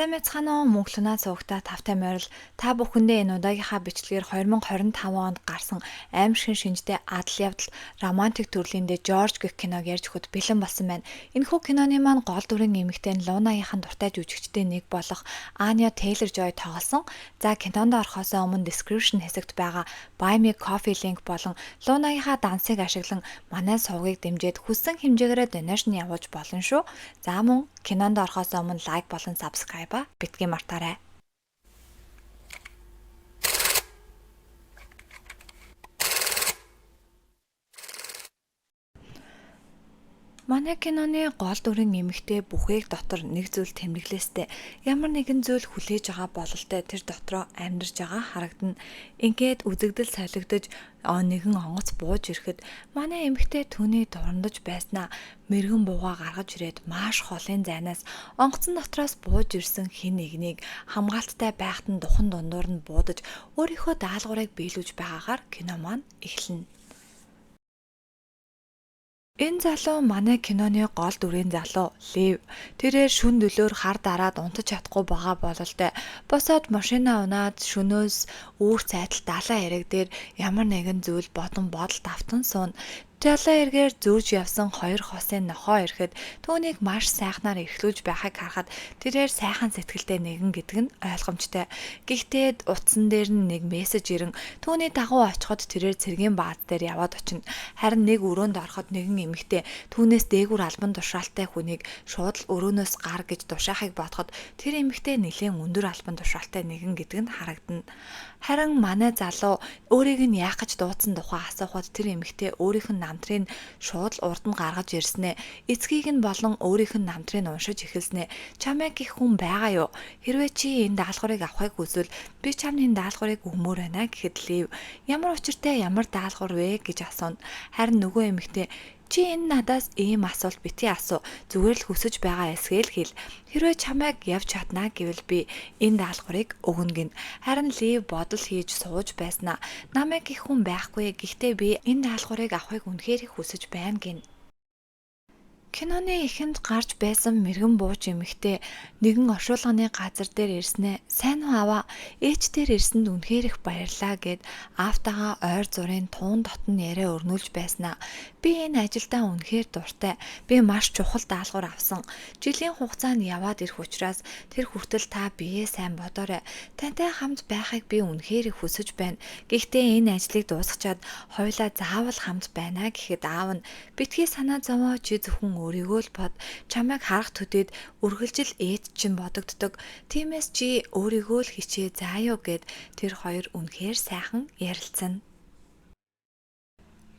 Сайн байцгаана уу, Мөнх Луна сувагтаа тавтай морил. Та бүхэндээ энэ удаагийнхаа бичлэгээр 2025 онд гарсан аймшигын шинжтэй адал явдал романтик төрлийн The George гэх киног ярьж өгөхөд бэлэн болсон байна. Энэхүү киноны маань гол дүрийн эмэгтэй нь Лунагийнхан дуртай жүжигчдийн нэг болох Anya Taylor-Joy тоглосон. За, кинонд орохоос өмнө description хэсэгт байгаа Buy Me Coffee link болон Лунагийнхаа дансыг ашиглан манай сувгийг дэмжиж хүссэн хэмжээгээрээ donation явуулж болно шүү. За, мөн кинонд орохоос өмнө like болон subscribe битгий мартаарай. Манай киноны гол дүрийн эмэгтэй бүхээг дотор нэг зүйл тэмдэглээстэй ямар нэгэн зүйл хүлээж байгаа бололтой тэр дотроо амьдарч байгаа харагдана. Ингээд үзэгдэл солигдож нэгэн онгоц бууж ирэхэд манай эмэгтэй түүний дурандаж байснаа мэргэн буугаа гаргаж ирээд маш холын зайнаас онгоцон дотроос бууж ирсэн хэн нэгнийг хамгаалттай байхад нь духан дундуур нь буудаж өөрийнхөө даалгаврыг биелүүлж байгаагаар кино маань эхэлнэ. Энэ залуу манай киноны гол дүрийн залуу Лив. Тэрээр шөнө дөлөөр хар дараад унтаж чадахгүй байгаа бололтой. Босоод машинаа унаад шөнөөс үүр цайтал далайн эрэг дээр ямар нэгэн зүйл бодон бодолд автан сууна. Далайн эргээр зөрж явсан хоёр хосын нохой ирэхэд түүнийг маш сайхнаар эрхлүүлж байхыг харахад тэрээр сайхан сэтгэлтэй нэгэн гэдэг нь ойлгомжтой. Гэхдээ утсан дээр нь нэг мессеж ирэн түүний дагуу очиход тэрээр цэргийн бааз дээр яваад очино. Харин нэг өрөөнд ороход нэгэн эмэгтэй түүнээс дээгүүр албан тушаалтай хүнийг шууд л өрөөнөөс гар гэж тушаахыг бодоход тэр эмэгтэй нэлээн өндөр албан тушаалтай нэгэн гэдэг нь харагдана. Харин манай залуу өөрийг нь яах гэж дуудсан тухай асуухад тэр эмэгтэй өөрийнх нь намтрыг шууд л урд нь гаргаж ирснээ, эцгийг нь болон өөрийнх нь намтрыг уншиж эхэлснээ, чамайг гих хүн байгаа юу? Хэрвээ чи энэ даалгаврыг авахыг хүсвэл би чамд энэ даалгаврыг өгмөр байна гэхэд Лив ямар учиртай ямар даалгавар вэ гэж асууна. Харин нөгөө эмэгтэй чи энэ надаас ийм асуулт битгий асуу. Зүгээр л хүсэж байгаа эсгээл хэл. Хэрвээ чамайг явж чаднаа гэвэл би энэ даалгаврыг өгнө гин. Харин Лив бодол хийж сууж байснаа намайг гих хүн байхгүй. Гэхдээ би энэ даалгаврыг авахыг үнэхээр их хүсэж байна гин. Киноны эхэнд гарч байсан мэргэн бууч эмэгтэй нэгэн оршуулгын газар дээр ирснээ сайн уу аваа, ээж дээр ирсэнд үнэхээр их баярлаа гэд аавтайгаа ойр зургийн туун дотн яриа өрнүүлж байснаа. Би энэ ажилдаа үнэхээр дуртай. Би маш чухал даалгавар авсан. Жилийн хугацаанд яваад ирэх учраас тэр хүртэл та биеэ сайн бодоорой. Тантай хамт байхыг би үнэхээр их хүсэж байна. Гэхдээ энэ ажлыг дуусгачаад хоёулаа заавал хамт байна гэхэд аав нь битгий санаа зовоо, чи зөвхөн өөрийгөө л бод. Чамайг харах төдийд үргэлжил ээж чинь бодогддог. Тиймээс чи өөрийгөө л хичээ заа юу гэд тэр хоёр үнэхээр сайхан ярилцсан.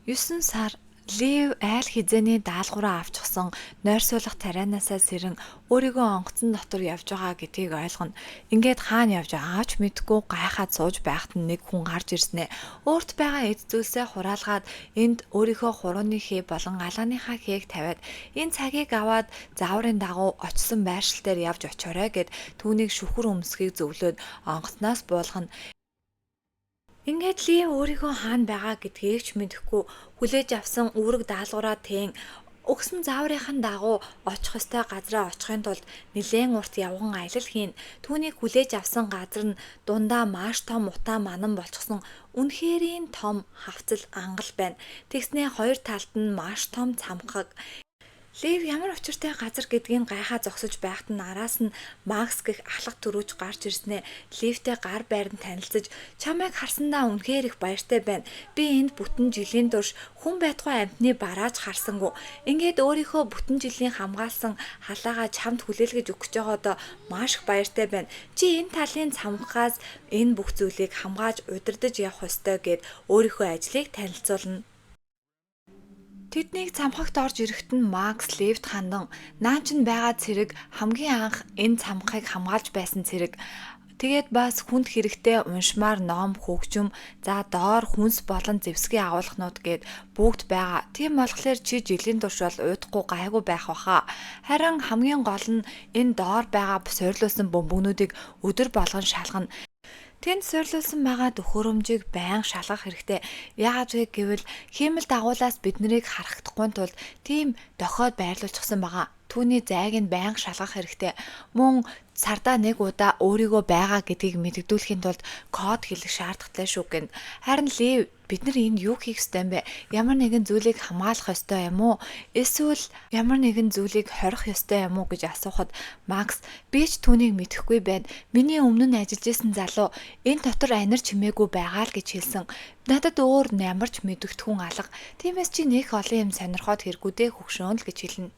9 сар Лив айл хизээний даалгавраа авчихсан нойрсуулах тарианаасаа сэрэн өөрийгөө онгоцон дотор явж байгаа гэдгийг ойлгоно. Ингээд хаана явж байгаагаа ч мэдэхгүй гайхаад сууж байхад нь нэг хүн гарч ирснээ. Өөрт байгаа эд зүйлсээ хураалгаад энд өөрийнхөө хурууны хээ болон алааныхаа хээг тавиад энэ цагийг аваад зааврын дагуу очсон байршил дээр явж очоорой гэд түүнийг шүхэр өмсөхийг зөвлөөд онгоцноос буулгана. Ингээд Лив өөрийнхөө хаана байгаа гэдгийг ч мэдэхгүй хүлээж авсан үүрэг даалгавраа тээн өгсөн зааврынхаа дагуу очих ёстой газраа очихын тулд нэлээн урт явган аялал хийн. Түүнийг хүлээж авсан газар нь дундаа маш том утаа манан болчихсон үнэхэрийн том хавцал ангал байна. Тэгснээ хоёр талд нь маш том цамхаг. Лив ямар учиртай газар гэдгийг гайхаа зогсож байхад нь араас нь Макс гэх алхах төрүүч гарч ирснээ Ливтэй гар байран танилцаж чамайг харсандаа үнэхээр их баяртай байна. Би энд бүтэн жилийн турш хүн байтугай амьтны барааж харсангүй. Ингээд өөрийнхөө бүтэн жилийн хамгаалсан халаагаа чамд хүлээлгэж өгч байгаадаа маш их баяртай байна. Чи энэ талын цамхгаас энэ бүх зүйлийг хамгааж удирдах явах ёстой гэд өөрийнхөө ажлыг танилцуулна. Тэднийг цамхагт орж ирэхэд нь Макс Ливт хандан наа чинь байгаа цэрэг хамгийн анх энэ цамхгийг хамгаалж байсан цэрэг. Тэгээд бас хүнд хэрэгтэй уншмаар ном, хөгжим, за доор хүнс болон зэвсгийн агуулганууд гээд бүгд байгаа. Тийм болохоор чи жилийн турш бол удахгүй гайгүй байх баха. Харин хамгийн гол нь энэ доор байгаа суйрлуулсан бөмбөгнүүдийг өдөр болгон шалгана. Тэнд суйрлуулсан байгаа төхөөрөмжийг байнга шалгах хэрэгтэй. Яагаад вэ гэвэл хиймэл дагуулаас бид нарыг харагдахгүй тулд тийм дохиод байрлуулчихсан байгаа. Түүний зайг нь байнга шалгах хэрэгтэй. Мөн Сардаа нэг удаа өөрийгөө байгаа гэдгийг мэдэгдүүлэхийн тулд код хэлэх шаардлагатай шүү гэнэ. Харин Лив, бид нар энд юу хийх ёстой юм бэ? Ямар нэгэн зүйлийг хамгаалах ёстой юм уу? Эсвэл ямар нэгэн зүйлийг хорих ёстой юм уу гэж асуухад Макс, би ч түүнийг мэдэхгүй байна. Миний өмнө нь ажиллаж исэн залуу энэ дотор анир чимээгүй байгаа л гэж хэлсэн. Надад өөр ямар ч мэдэгдэхүүн алга. Тиймээс чи нэх олон юм сонирхоод хэрэггүй дээ, хөгшөөн л гэж хэлнэ.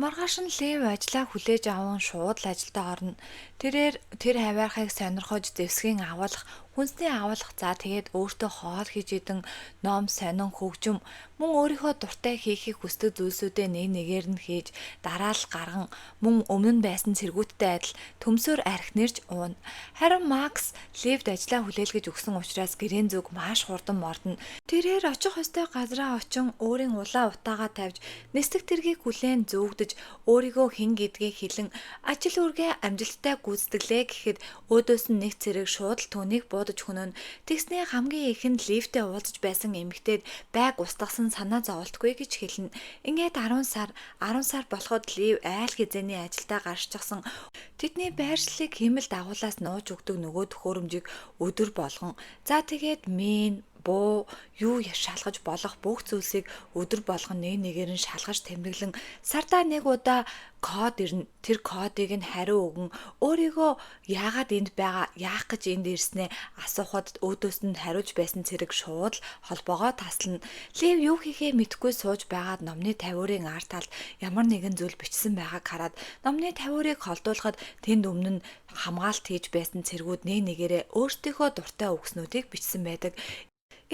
Маргааш нь Лев ажлаа хүлээж аван шууд л ажилдаа орно. Тэрээр тэр хавиархыг сонирхож зэвсгийн агуулах, хүнсний агуулах, за тэгээд өөртөө хоол хийж идэн, ном, сонин, хөгжим, мөн өөрийнхөө дуртай хийхийг хүсдэг зүйлсүүдээ нэг нэгээр нь хийж дараалал гарган, мөн өмнө нь байсан цэргүүдтэй адил төмсөөр архинэрч ууна. Харин Макс Левд ажлаа хүлээлгэж өгсөн учраас гэрээн зүг маш хурдан мордоно. Тэрээр очих ёстой газраа очин өөрийн улаан утаагаа тавьж, нисдэг тэргийг хүлээн зүүгдэж, өөрийгөө хэн гэдгийг хэлэн ажил үүргээ амжилттай гүйцэтгэлээ гэхэд өөдөөс нь нэг цэрэг шууд л түүнийг буудаж хөнөөнө. Тэгснээ хамгийн ихэнд лифтээ уулзаж байсан эмэгтэйд байг устгасан, санаа зоволтгүй гэж хэлнэ. Ингээд 10 сар, 10 сар болоход Лив айл хэзээний ажилдаа гарччихсан. Тэдний байршлыг хиймэл дагуулаас нууж өгдөг нөгөө төхөөрөмжийг өдөр болгон, за тэгээд мин, буу, юу шалгаж болох бүх зүйлсийг өдөр болгон нэг нэгээр нь шалгаж тэмдэглэн, сардаа нэг удаа код ирнэ. Тэр кодыг нь хариу өгөн, өөрийгөө яагаад энд байгаа, яах гэж энд ирснээ асуухад өөдөөс нь хариулж байсан цэрэг шууд л холбоогоо таслана. Лив юу хийхээ мэдэхгүй сууж байгаад номны тавиурын ар талд ямар нэгэн зүйл бичсэн байгааг хараад номны тавиурыг холдуулахад тэнд өмнө нь хамгаалт хийж байсан цэргүүд нэг нэгээрээ өөрсдийнхөө дуртай үгснүүдийг бичсэн байдаг.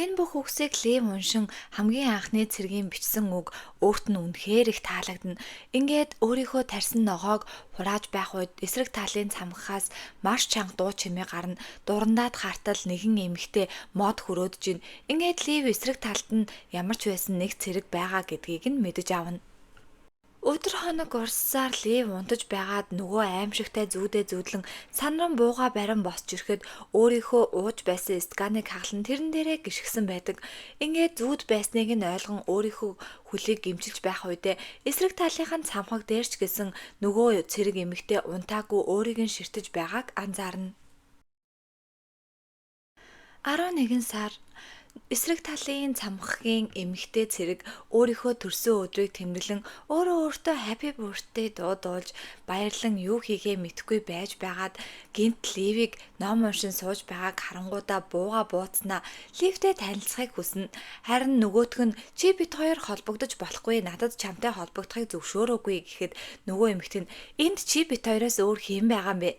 Энэ бүх үгсийг Лив уншин хамгийн анхны цэргийн бичсэн үг өөрт нь үнэхээр их таалагдана. Ингээд өөрийнхөө тарьсан ногоог хурааж байх үед эсрэг талын цамхаас маш чанга дуу чимээ гарна. Дурандаад хартал нэгэн эмэгтэй мод хөрөөдөж гин. Ингээд Лив эсрэг талд нь ямар ч байсан нэг цэрэг байгаа гэдгийг нь мэдэж авна. Өдөр хоног урссаар Лив унтаж байгаад нөгөө аймшигтай зүүдээ зүүдлэн санран буугаа барин босч ирэхэд өөрийнхөө ууж байсан стаканыг хаглан тэрэн дээрээ гишгсэн байдаг. Ингээд зүүд байсныг нь ойлгон өөрийнхөө хөлийг гэмчилж байх үедээ эсрэг талынх нь цамхаг дээр ч гэсэн нөгөө цэрэг эмэгтэй унтаагүй өөрийг нь ширтэж байгааг анзаарна. 11 сар. Эсрэг талын цамхагийн эмэгтэй цэрэг өөрийнхөө төрсөн өдрийг тэмдэглэн өөрөө өөртөө happy birthday дуу дуулж баярлан юу хийхээ мэдэхгүй байж байгаад гэнэт Ливийг ном уншин сууж байгааг харангуутаа буугаа бууцнаа Ливтэй танилцахыг хүснэ. Харин нөгөөх нь чи бид хоёр холбогдож болохгүй, надад чамтай холбогдохыг зөвшөөрөөгүй гэхэд нөгөө эмэгтэй нь энд чи бид хоёроос өөр хэн байгаа юм бэ?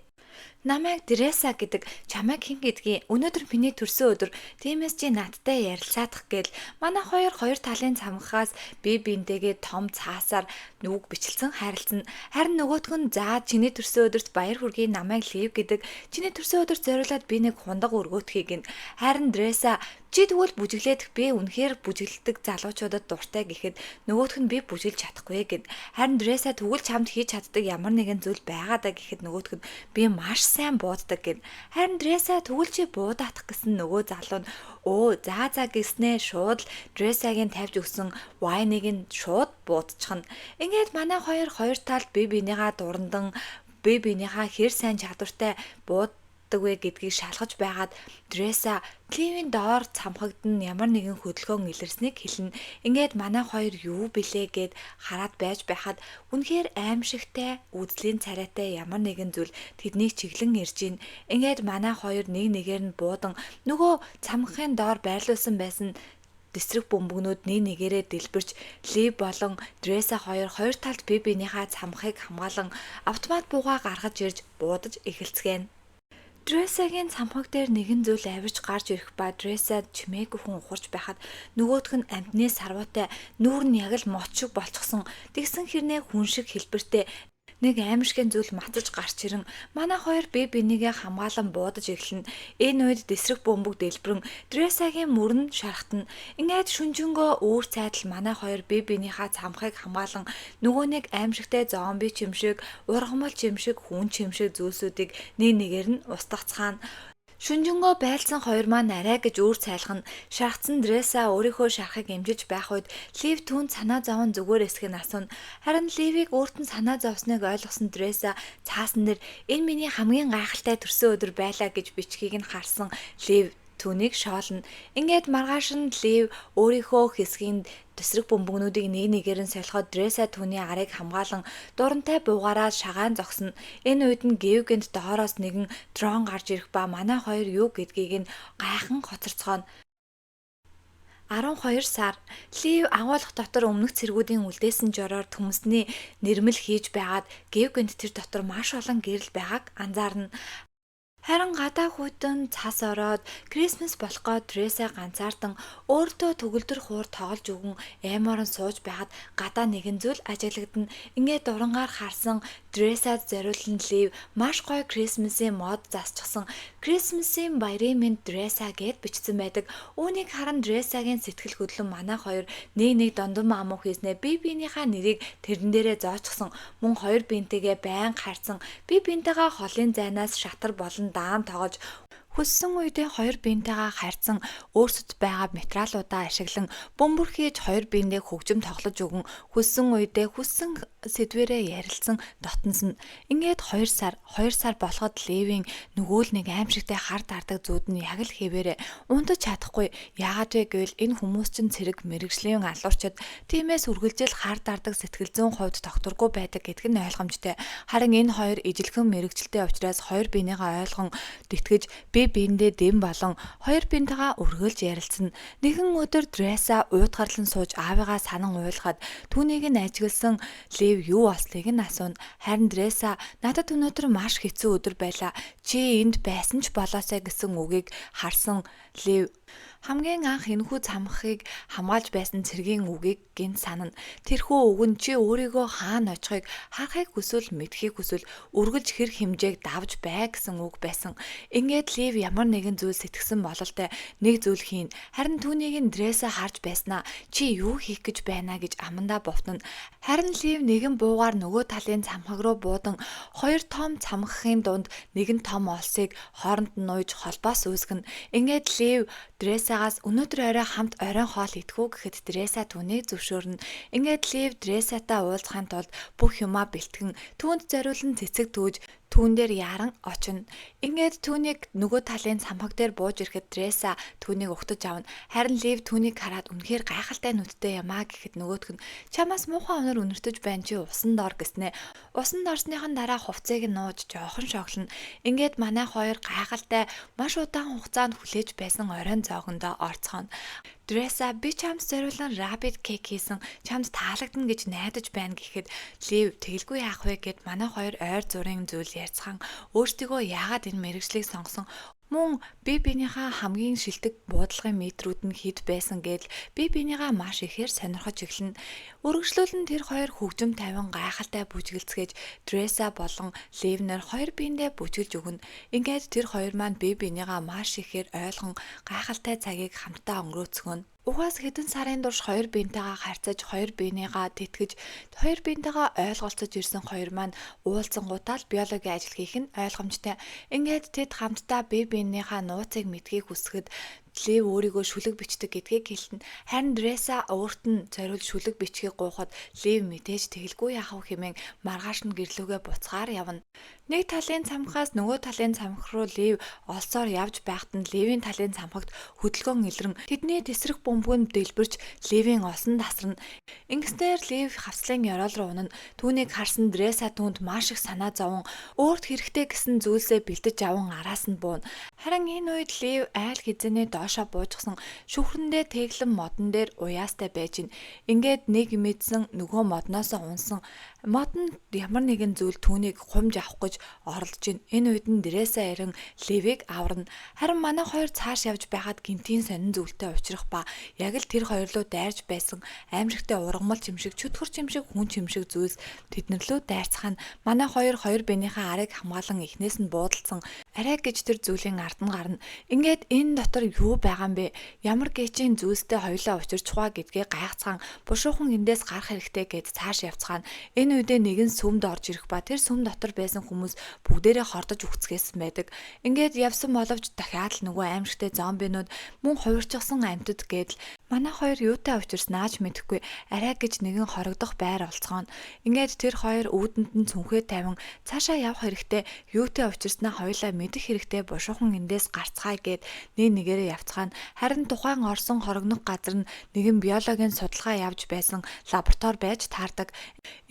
Намайг Дреса гэдэг, чамайг хэн гэдгийг? Өнөөдөр миний төрсөн өдөр. Тиймээс чи надтай ярилцаадах гээл манай хоёр хоёр талын цамхаас бие биентэйгээ том цаасаар нүг бичлсэн харилцана. Харин нөгөөх нь за, чиний төрсөн өдөрт баяр хүргэе, намайг Лив гэдэг. Чиний төрсөн өдөрт зориулаад би нэг хундаг өргөөтхийг гин. Харин Дреса чи тэгвэл бүжиглээд, би үнэхээр бүжиглэдэг залуучуудад дуртай гэхэд нөгөөх нь би бүжиглж чадахгүй гэд. Харин Дреса тэгвэл чамд хийж чаддаг ямар нэгэн зүйл байгаа даа гэхэд нөгөөх нь би маш сайн бууддаг гэд. Харин Дреса тэгвэл чи буудаатах гэсэн нөгөө залуу нь өө за за гэснээ шууд л Дресагийн тавьж өгсөн wine ыг нь шууд буудчихна. Ингээд манай хоёр хоёр талд бие биенийгаа дурандан, бие биенийхээ хэр сайн чадвартай бууд вэ гэдгийг шалгаж байгаад Дреса Ливийн доор цамхагд нь ямар нэгэн хөдөлгөөн илэрснийг хэлнэ. Ингээд манай хоёр юу билээ гэд хараад байж байхад үнэхээр аймшигтай үзлийн царайтай ямар нэгэн зүйл тэднийг чиглэн ирж гин. Ингээд манай хоёр нэг нэгээр нь буудан нөгөө цамхагийн доор байрлуулсан байсан дэсрэг бөмбөгнүүд нэг нэгээрээ дэлбэрч Лив болон Дреса хоёр хоёр талд бие биенийхээ цамхыг хамгаалан автомат буугаа гаргаж ирж буудаж эхэлцгээнэ. Дресагийн цамхаг дээр нэгэн зүйл авирч гарч ирэх ба Дреса чимээгүй хүн ухарч байхад нөгөөх нь амьтны сарвуутай, нүүр нь яг л мод шиг болчихсон. Тэгсэн хэрнээ хүн шиг хэлбэртэй нэг аймшгийн зүйл мацаж гарч ирэн манай хоёр бие бинийгээ хамгаалан буудаж эхэлнэ. Энэ үед дэсрэг бөмбөг дэлбэрэн Дресагийн мөр нь шархтана. Ингээд шүнжэнгөө үүр цайдал манай хоёр бие биенийхээ цамхыг хамгаалан нөгөө нэг аймшигтай зомби ч юм шиг, ургамал ч юм шиг, хүн ч юм шиг зүйлсүүдийг нэг нэгээр нь устгацгаана. Шүнжэнгөө байлцсан хоёр маань арай гэж үүр цайлгана. Шархацсан Дреса өөрийнхөө шархыг эмчилж байх үед Лив түүнд санаа зовон зүгээр эсхийг нь асууна. Харин Ливийг өөрт нь санаа зовсныг ойлгосон Дреса цаасан дээр энэ миний хамгийн гайхалтай төрсөн өдөр байлаа гэж бичгийг нь харсан Лив түүнийг шоолно. Ингээд маргааш нь Лив өөрийнхөө хэсгийн тэсрэг бөмбөгнүүдийг нэг нэгээр нь солиход Дреса түүний арыг хамгаалан дурантай буугаараа шагаан зогсно. Энэ үед нь гэв гэнэт доороос нэгэн дрон гарч ирэх ба манай хоёр юу гэдгийг нь гайхан хоцорцгооно. 12 сар Лив агуулга дотор өмнөх цэргүүдийн үлдээсэн жороор төмсний нэрмэл хийж байгаад гэв гэнэт тэр дотор маш олон гэрэл байгааг анзаарна. Харин гадаа хүйтэн цас ороод Christmas болох гээд Дреса ганцаардан өөртөө төгөлдөр хуур тоглож өгөн Эморон сууж байхад гадаа нэгэн зүйл ажиглагдана. Ингээд дурангаар харсан Дресад зориулан Лив маш гоё Christmas-ийн мод засчихсан. Christmas-ийн баярын мэнд Дреса гэд бичсэн байдаг. Үүнийг харан Дресагийн сэтгэл хөдлөн манай хоёр нэг нэг дондон маамуу хийснээ бие биенийхээ нэрийг тэрэн дээрээ зоочихсон. Мөн хоёр биентэйгээ байнга харьцан бие биентэйгээ холын зайнаас шатар болон даам тоглож хүссэн үедээ хоёр биентэйгээ харьцан өөрсдөд байгаа материалуудаа ашиглан бөмбөр хийж хоёр биендээ хөгжим тоглож өгөн хүссэн үедээ хүссэн сэдвэрээ ярилцсан дотносно. Ингээд 2 сар 2 сар болоход Левийн нөгөө л нэг аимшигтай хар дардаг зүүд нь яг л хэвээрээ унтаж чадахгүй. Яагаад вэ гэвэл энэ хүмүүс чинь цэрэг мэргэжлийн алуурчид, тиймээс үргэлжил хар дардаг сэтгэл зүйн хувьд тогтворгүй байдаг гэдг нь ойлгомжтой. Харин энэ хоёр ижилхэн мэргэжилтэй учраас хоёр биенийгээ ойлгон тэтгэж бие биендээ дэм болон хоёр биентэйгээ үргэлж ярилцсан. Нэгэн өдөр Дреса уутгарлан сууж аавыгаа санан уйлахад түүнийг нь ажигласан Лев юу болсныг нь асууна. Харин Дреса надад өнөөдөр маш хэцүү өдөр байлаа. Чи энд байсан ч болоосай гэсэн үгийг харсан Лев хамгийн анх энэхүү цамхыг хамгаалж байсан цэргийн үгийг гэнэт санана. Тэрхүү үг нь чи өөрийгөө хаана очихыг харахыг хүсвэл мэдэхийг хүсвэл үргэлж хэр хэмжээг давж бай гэсэн үг байсан. Ингээд Лив ямар нэгэн зүйл сэтгэсэн бололтой нэг зүйл хийн. Харин түүнийг нь Дреса харж байснаа чи юу хийх гэж байна гэж амандаа бувтана. Харин Лив нэгэн буугаар нөгөө талын цамхаг руу буудан хоёр том цамхагийн дунд нэгэн том олсыг хооронд нь нууж холбоос үүсгэнэ. Ингээд Лив Дресагаас өнөөдөр орой хамт оройн хоол идэх үү гэхэд Дреса түүнийг зөвшөөрнө. Ингээд Лив Дресатай уулзахын тулд бүх юмаа бэлтгэн түүнд зориулан цэцэг түүж түүн дээр яаран очино. Ингээд түүнийг нөгөө талын цамхаг дээр бууж ирэхэд Дреса түүнийг угтаж авна. Харин Лив түүнийг хараад үнэхээр гайхалтай нүдтэй юм аа гэхэд нөгөөх нь чамаас муухай үнэр үнэртэж байна чи усан дор гэснэ. Усанд орсныхан дараа хувцсыг нь нууж жоохон шоглоно. Ингээд манай хоёр гайхалтай маш удаан хугацаанд хүлээж байсан оройн зоогондоо орцгооно. Дреса би чамд зориулан rabbit cake хийсэн, чамд таалагдана гэж найдаж байна гэхэд Лив тэгэлгүй яах вэ гэд манай хоёр ойр зургийн зүйл ярьцхан өөрсдийгөө яагаад энэ мэргэжлийг сонгосон мөн бие биенийхээ хамгийн шилдэг буудлагын метрүүд нь хэд байсан гэдэл бие биенийгээ маш ихээр сонирхож эхэлнэ. Үргэлжлүүлэн тэр хоёр хөгжим тавин гайхалтай бүжгэлцгээж Дреса болон Ливнер хоёр биендээ бүжгэлж өгнө. Ингээд тэр хоёр маань бие биенийгээ маш ихээр ойлгон гайхалтай цагийг хамтдаа өнгөрөөцгөөнө. Угаас хэдэн сарын турш хоёр биентэйгээ харьцаж, хоёр биенийгээ тэтгэж, хоёр биентэйгээ ойлголцож ирсэн хоёр маань уулзсангуудаа л биологийн ажил хийх нь ойлгомжтой. Ингээд тэд хамтдаа бие биенийхээ нууцыг мэдхийг хүсэхэд Лев өөрийгөө шүлэг бичдэг гэдгийг хэлнэ. Харин Дреса өөрт нь зориулж шүлэг бичгийг гуйхад Лев мэдээж тэгэлгүй яах вэ хэмээн маргааш нь гэрлүүгээ буцгаар явна. Нэг талын цамхаас нөгөө талын цамх руу Лев олсоор явж байхад нь Левийн талын цамхагт хөдөлгөөн илрэн тэдний тэсрэх бөмбөг нь дэлбэрч Левийн олсон тасарна. Ингэснээр Лев хавцлын ёроол руу унана. Түүнийг харсан Дреса түүнд маш их санаа зовон өөрт хэрэгтэй гэсэн зүйлсээ бэлдэж аван араас нь бууна. Харин энэ үед Лев айл хэзээний доошоо буужсан шүхрэндээ тэглэн модон дээр уяастай байж гин. Ингээд нэг мэдсэн нөгөө модноосоо унсан. Мод нь ямар нэгэн зүйл түүнийг хумж авах гэж оролдож гин. Энэ үед нь Дреса ирэн Левийг аварна. Харин манай хоёр цааш явж байхад гинтийн сонин зүйлтэй учрах ба яг л тэр хоёр руу дайрч байсан аимшигтай ургамал юм шиг, чөтгөр юм шиг, хүн юм шиг зүйлс тэднэр лөө дайрцах нь манай хоёр хоёр биенийхээ арыг хамгаалан эхнээс нь буудалцсан. Арай гэж тэр зүйлийн ард нь гарна. Ингээд энэ дотор юу байгаа юм бэ? Ямар гэчийн зүйлстэй хоёулаа учирч хаа гэдгээ гайхацгаан бушуухан эндээс гарах хэрэгтэй гэд цааш явцгаана. Энэ үедээ нэгэн сүмд орж ирэх ба тэр сүм дотор байсан хүмүүс бүгдээрээ хордож үхцгээсэн байдаг. Ингээд явсан боловч дахиад л нөгөө аимшигтэй зомбинууд мөн хувирчихсан амьтад гэдэл манай хоёр юутай учирснаа ч мэдэхгүй арай гэж нэгэн хорогдох байр олцгооно. Ингээд тэр хоёр үүдэнд нь цүнхээ тавин цаашаа явах хэрэгтэй, юутай учирснаа хоёулаа мэдэх хэрэгтэй, бушуухан эндээс гарцгаая гэд нэг нэгээрээ явцгаана. Харин тухайн орсон хорогнох газар нь нэгэн биологийн судалгаа явж байсан лаборатори байж таардаг.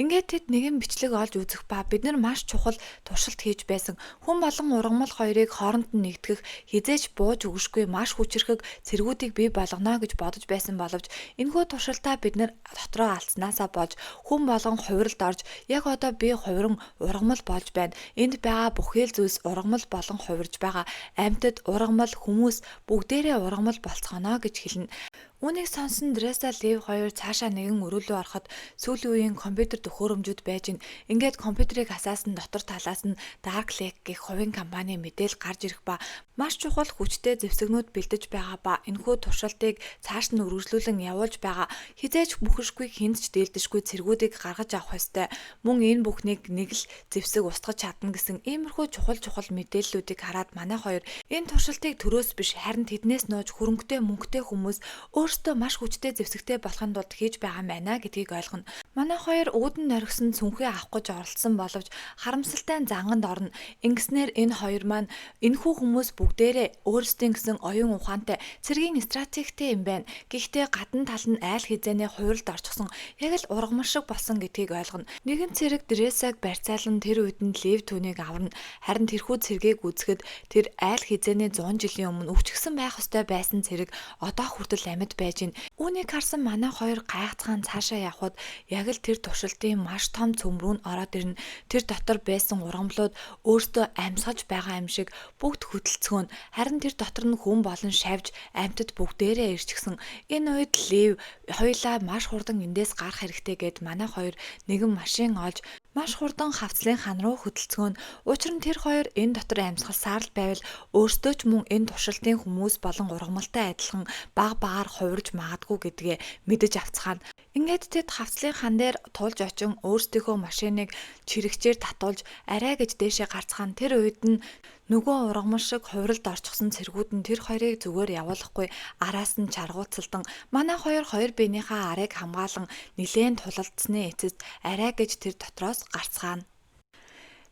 Ингээд тэд нэгэн бичлэг олж үзэх ба бид нар маш чухал туршилт хийж байсан. Хүн болон ургамал хоёрыг хооронд нь нэгтгэх хизээч бууж өгшгүй маш хүчирхэг цэргүүдийг бий болгоно гэж бодож байсан боловч энэхүү туршилтаа бид нар дотроо алдснаасаа болж хүн болгон хувиралд орж яг одоо би хувиран ургамал болж байна. Энд байгаа бүхэл зүйлс ургамал болон хувирж байгаа. Амьтад, ургамал, хүмүүс бүгдээрээ ургамал болцгоно гэж хэлнэ. Үүнийг сонсон Дреса Лив хоёр цаашаа нэгэн өрөөлөө ороход сүүлийн үеийн компьютер төхөөрөмжүүд байж гин. Ингээд компьютерыг асаасан дотор талаас нь Dark Lake гэх хувийн компани мэдээлэл гарч ирэх ба маш чухал хүчтэй зэвсэгнүүд бэлдэж байгаа ба энэхүү туршилтыг цааш нь үргэлжлүүлэн явуулж байгаа. Хизээч мөхөшгүй, хүнд ч дээлдэшгүй цэргүүдийг гаргаж авах ёстой. Мөн энэ бүхнийг нэг л зэвсэг устгаж чадна гэсэн иймэрхүү чухал чухал мэдээллүүдийг хараад манай хоёр энэ туршилтыг төрөөс биш, харин тэднээс нууж хөрөнгөтэй мөнгөтэй хүмүүс өөрсдөө маш хүчтэй зэвсэгтэй болохын тулд хийж байгаа юм байна гэдгийг ойлгоно. Манай хоёр үүдэн норгисон цүнхээ авах гэж оролдсон боловч харамсалтай нь занганд орно. Ингэснээр энэ хоёр маань энэхүү хүмүүс бүгдээрээ өөрсдийн гэсэн оюун ухаантай, цэргийн стратегтэй юм байна. Гэхдээ гадна тал нь айл хизээний хувиралд орчихсон, яг л ургамал шиг болсон гэдгийг ойлгоно. Нэгэн цэрэг Дресаг барьцаалан тэр үед нь Лев түүнийг аварна. Харин тэрхүү цэргийг үзэхэд тэр айл хизээний 100 жилийн өмнө өвчгсөн байх ёстой байсан цэрэг одоо хүртэл амьд байж гин. Үүнийг харсан манай хоёр гайхацгаан цаашаа явхад яг л тэр туршилтын маш том цөм рүү нь ороод ирнэ. Тэр дотор байсан ургамлууд өөртөө амьсгаж байгаа юм шиг бүгд хөдөлцгөөн. Харин тэр дотор нь хүн болон шавж, амьтад бүгдээрээ ирчихсэн. Энэ үед Лев хоёулаа маш хурдан эндээс гарах хэрэгтэй гэд манай хоёр нэгэн машин олж маш хурдан хавцлын хан руу хөдөлцгөөн. Учир нь тэр хоёр энэ дотор амьсгалсаар л байвал өөрсдөө ч мөн энэ туршилтын хүмүүс болон ургамалтай адилхан баг багаар хувирж магадгүй гэдгээ мэдэж авцгаана. Ингээд тэд хавцлын хан дээр тулж очин өөрсдийнхөө машиныг чирэгчээр татуулж арай гэж дээшээ гарцгаана. Тэр үед нь нөгөө ургамал шиг хувиралд орчихсон цэргүүд нь тэр хоёрыг зүгээр явуулахгүй араас нь чаргууцалдан манай хоёр хоёр биенийхээ арыг хамгаалан нилээн тулалдсаны эцэст арай гэж тэр дотроос гарцгаана.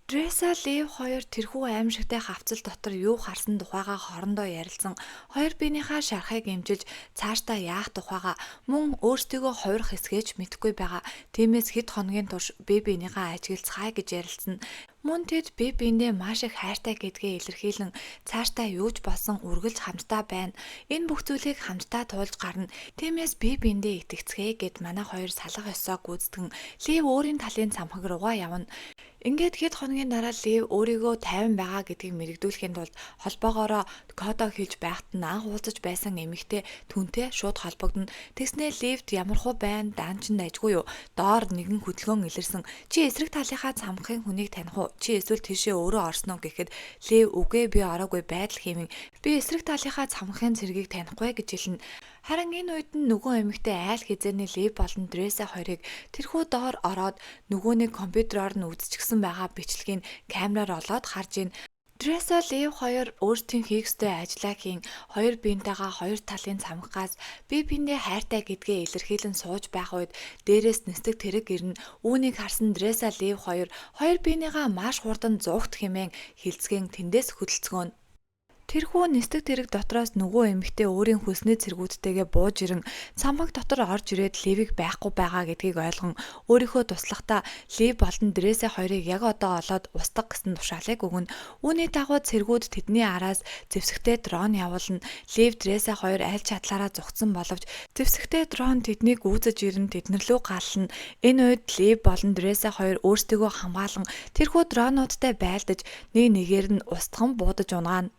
Дреса Лев хоёр тэрхүү аимшигтай хавцал дотор юу харсан тухайгаа хоорондоо ярилцсан, хоёр биенийхээ шархыг эмчилж цаашдаа яах тухайгаа, мөн өөрсдийгөө хувирах хэсгээ ч мэдэхгүй байгаа. Тиймээс хэд хоногийн турш бие биенийхээ ажиглацгаая гэж ярилцсан. Мөн тэд бие биендээ маш их хайртай гэдгээ илэрхийлэн цаашдаа юу ч болсон үргэлж хамтдаа байна. Энэ бүх зүйлийг хамтдаа туулж гарна. Тиймээс бие биендээ итгэцгээе гэд манай хоёр салах ёсоо гүйцэтгэн Лев өөрийн талын цамхаг руугаа явна. Ингээд хэд хоногийн дараа Лев өөрийгөө тайван байгаа гэдгийг мэрэгдүүлэхийн тулд холбоогоороо кодоо хэлж байхад нь анх уулзаж байсан эмэгтэй түнтэй шууд холбогдоно. Тэгснээ Левт ямар хуу байна, даан чинь дайжгүй юу? Доор нэгэн хөдөлгөөн илэрсэн. Чи эсрэг талынхаа цамхгийн хүнийг таних уу? Чи эсвэл тийшээ өөрөө орсон уу гэхэд Лев үгүй, би ороогүй, байдал хэмээн би эсрэг талынхаа цамхгийн цэргийг танихгүй гэж хэлнэ. Харин энэ үед нь нөгөө эмэгтэй айл хизээний Лев болон Дреса хоёрыг тэрхүү доор ороод нөгөөний компьютероор нь үзчихсэн байгаа бичлэгийг камераар олоод харж ийн. Дреса Лев хоёр өөрсдийн хийх ёстой ажлаа хийн хоёр биентэйгээ хоёр талын цамхгаас бие биендээ хайртай гэдгээ илэрхийлэн сууж байх үед дээрээс нисдэг тэрэг ирнэ. Үүнийг харсан Дреса Лев хоёр хоёр биенийгаа маш хурдан зугт хэмээн хилцгэн тэндээс хөдөлцгөөнө. Тэрхүү нисдэг тэрэг дотроос нөгөө эмэгтэй өөрийн хөлсний цэргүүдтэйгээ бууж ирэн цамхаг дотор орж ирээд Левийг байхгүй байгаа гэдгийг ойлгон өөрийнхөө туслахдаа Лев болон Дресэ хоёрыг яг одоо олоод устгах гэсэн тушаалыг өгнө. Үүний дагуу цэргүүд тэдний араас зэвсэгтэй дрон явуулна. Лев, Дресэ хоёр аль чадлаараа зугтсан боловч зэвсэгтэй дрон тэднийг үүсэж ирэн тэднэр лүү галлна. Энэ үед Лев болон Дресэ хоёр өөрсдийгөө хамгаалан тэрхүү дронуудтай байлдаж нэг нэгээр нь устган буудаж унгаана.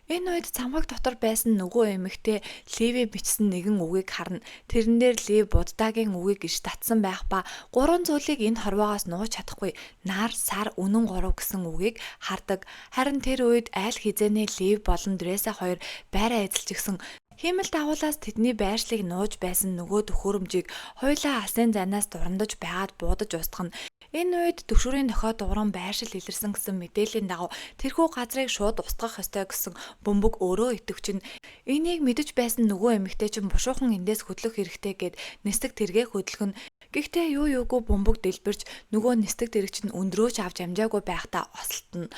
Энэ үед цамхаг дотор байсан нөгөө эмэгтэй Ливийн бичсэн нэгэн үгийг харна. Тэрэн дээр Лив Буддагийн үгийг иш татсан байх ба гурван зүйлийг энэ хорвоогоос нууж чадахгүй нар, сар, үнэн гурав гэсэн үгийг хардаг. Харин тэр үед айл хизээний Лив болон Дреса хоёр байраа эзэлчихсэн. Хиймэл дагуулаас тэдний байршлыг нууж байсан нөгөө төхөөрөмжийг хоёулаа алсын зайнаас дурандаж байгаад буудаж устгана. Энэ үед түгшүүрийн дохио дугран байршил илэрсэн гэсэн мэдээллийн дагуу тэрхүү газрыг шууд устгах ёстой гэсэн бөмбөг өөрөө идэвхжинэ. Энийг мэдэж байсан нөгөө эмэгтэй чинь бушуухан эндээс хөдлөх хэрэгтэй гээд нисдэг тэргээ хөдөлгөнө. Гэхдээ юу юугүй бөмбөг дэлбэрч нөгөө нисдэг тэрэг чинь өндрөөч авч амжаагүй байхдаа осолтно.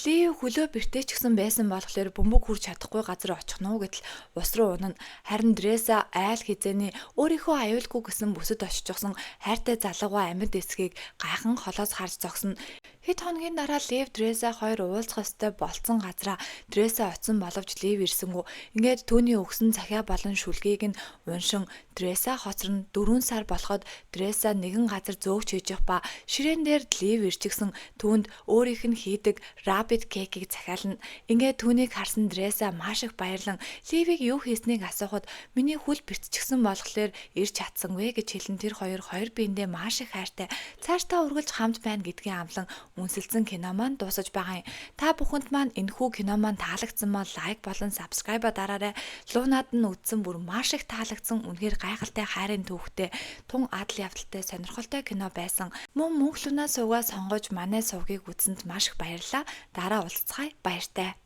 Лив хөлөө бэртээчихсэн байсан болохоор бөмбөг хүрч чадахгүй газар очих нь уу гэтэл ус руу унана. Харин Дреса айл хизээний өөрийнхөө аюулгүй гэсэн бүсэд оччихсон хайртай залуугаа амьд эсхийг гайхан холоос харж зогсно. Хэд хоногийн дараа Лив Дреса хоёр уулзах ёстой болцсон газраа Дреса очсон боловч Лив ирсэнгүй. Ингээд түүний өгсөн захиа болон шүлгийг нь уншин Дреса хоцорно. 4 сар болоход Дреса нэгэн газар зөөгч хийж явах ба ширээн дээр Лив ирчихсэн түүнд өөрийнх нь хийдэг rabbit cake-ийг захиална. Ингээд түүнийг харсан Дреса маш их баярлан Ливийг юу хийснийг асуухад миний хөл бэртчихсэн болохоор ирж чадсангүй гэж хэлэн тэр хоёр хоёр биендээ маш их хайртай цаашдаа үргэлж хамт байна гэдгийг амлан үнсэлсэн кино маань дуусаж байгаа юм. Та бүхэнд маань энэхүү кино маань таалагдсан бол like болон subscribe дараарай. Луунад нь үзсэн бүр маш их таалагдсан, үнэхээр гайхалтай хайрын түүхтэй, тун адал явдалтай сонирхолтой кино байсан. Мөн Мөнх Луна сувгаа сонгож манай сувгийг үзсэнд маш их баярлалаа. Дараа уулзцгаая. Баяртай.